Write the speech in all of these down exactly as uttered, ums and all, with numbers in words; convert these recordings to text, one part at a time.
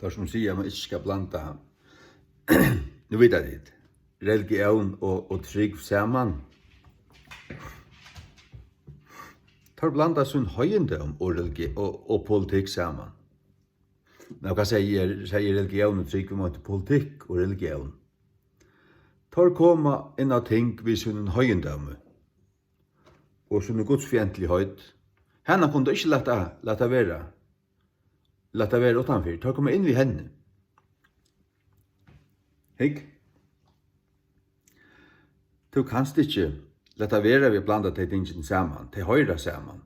Teir sum siga, at man ikki skal blanda, nú vita tit, religión og, og trúgv saman. Teir blanda sín heiðindóm og religi-, og, og politikk saman. Nú, hvat sigi eg, sigi eg religión og trúgv, men politikk og religión. Teir koma inn á ting við sínum heiðindómi og síni gudsfiendtligheit. Hana kunnu teir ikki lata, lata vera, lata vera uttanfyri. Teir koma inn við henni. Hygg. Tú kanst ikki lata vera við at blanda tey tingini saman. Tey hoyra saman.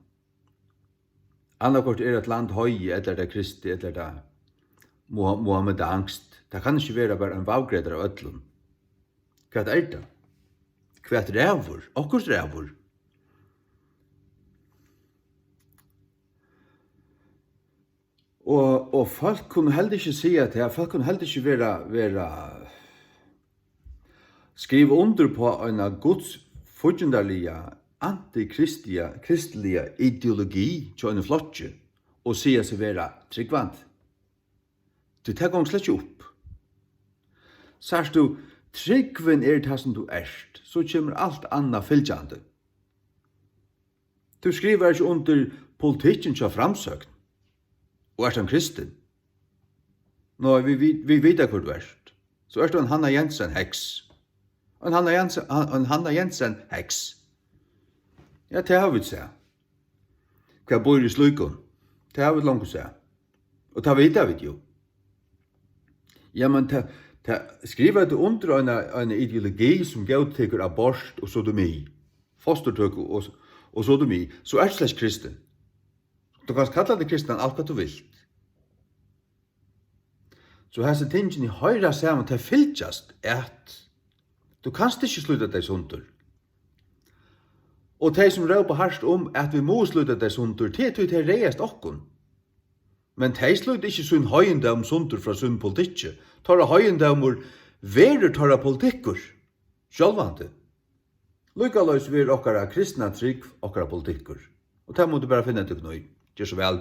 Annaðhvørt er eitt land heiði, ella er tað kristið, ella er tað muha-, muhammedanskt. Tað kann ikki vera bara ein vavgretur av øllum. Hvat er tað? Hvat ræður? Okkurt ræður. Og, og fólk kunnu heldur ikki siga tað, fólk kunnu heldur ikki vera, vera, skriva undir uppá eina gudsfíggindarliga, antikristliga, kristliga ideologi hjá einum flokki og siga seg vera trúgvandi. Tí tað gongur slett ikki upp. Sært tú, trúgvin er tað, sum tú ert, so kemur alt annað fylgjandi. Tú skrivar ikki undir politikkin hjá Framsókn og ert ein kristin. Nei, vit, vit, vit vita, hvør tú ert. So ert tú ein Hanna Jensen heks. Ein Hanna Jensen, ein Hanna Jensen heks. Ja, tað hava vit sæð. Hvat býr í slíkum? Tað hava vit longu sæð. Og tað vita vit jú. Jamen, ta, ta, skrivar tú undir eina, eina ideologi sum góðtekur abort og sodomi, fosturtøku og, og sodomi, so ert tú slett kristin. Tú kanst kalla teg kristan alt hvat tú vilt. So hasi tingini hoyra saman, tey fylgjast at. Tú kanst ikki slíta tey sundur. Og tey sum rópa hart um, at vit mugu slíta tey sundur, tað er tí tey ræðast okkum. Men tey slíta ikki sín heiðindóm sundur frá sínum politikki. Teirra heiðindómur verður teirra politikkur. Sjálvandi. Líkaleis verður okkara kristna trúgv okkara politikkur. Og tað mugu tit bara finna tykkum í. Ger so væl.